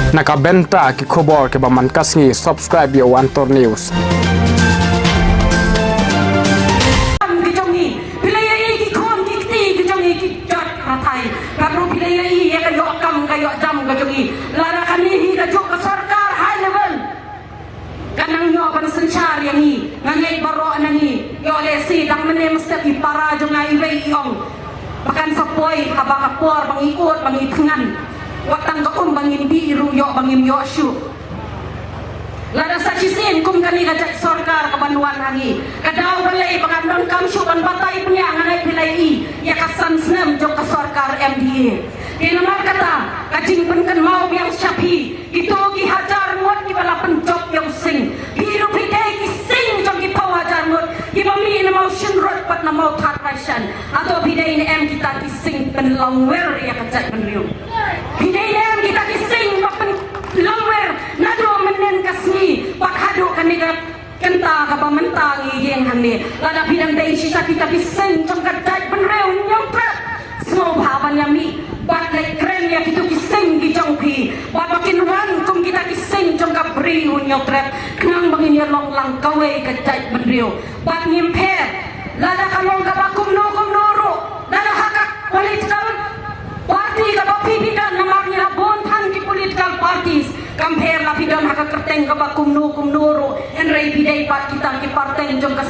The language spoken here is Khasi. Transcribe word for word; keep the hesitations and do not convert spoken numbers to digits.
Na ka bynta ki khubor kiba man ka sngi, subscribe ïa u Antor News. Kam ki jong ngi, phi la ïohi ki khun ki kti ki jong ngi ki jot hathai. Ka ruh phi la ïohi ïa ka ïoh kam ka ïoh jam ka jong ngi. Lada kane hi ka juk ka sorkar high level, ka nang ïoh ban synshar ïa ngi. Nga ngeit baroh na ngi, ïoh lehse dang mynne mynstep i para jong nga iwei i ong, ba kan sa poi haba ka por ba ngi ud ba ngi thngan. Wat tang ka um ba ngin dih ruh ïoh ba ngim ïoh shuh. Lada sa shisien kum kane ka jait sorkar ka ban wan ha ngi, ka daw balei ba kan donkam shuh ban batai bniah. Nga ngeit phi la ïohi ïa ka san snem jong ka sorkar M D A. Te namar kata, ka jingpynkynmaw biang sha phi, kito ki hajar ngut kiba la pynjop ïa u sing. Phi ruh phi dei ki sing jong ki phew hajar ngut kiba mih na Mawshynrut bad na Mawthadraishan. Hato phi dei ne em kita ki sing pynlongwer ïa ka jaitbynriew? Phi dei ne em kita ki sing ba pynlongwer naduh mynnin ka sngi bad haduh kane ka kynta kaba mynta ngi ïeng hangne? Lada phi dang dei shisha kita ki sing jong ka jaitbynriew Hynñiewtrep, sngewbha ban ïa mih bad leit kren ïa kito ki sing ki jong phi, bad ba kin wan kum kita ki sing jong ka Bri Hynñiewtrep, khnang ba ngin ïa long lang kawei ka jaitbynriew. Bad ngim pher lada ka long kaba kumno kumno ruh, lada ha ka political party kaba phi phi don, namar ngi la bun than ki political parties. Kam pher la phi don ha ka kyrteng kaba kumno kumno ruh, hynrei phi dei bad kita ki kyrteng jong ka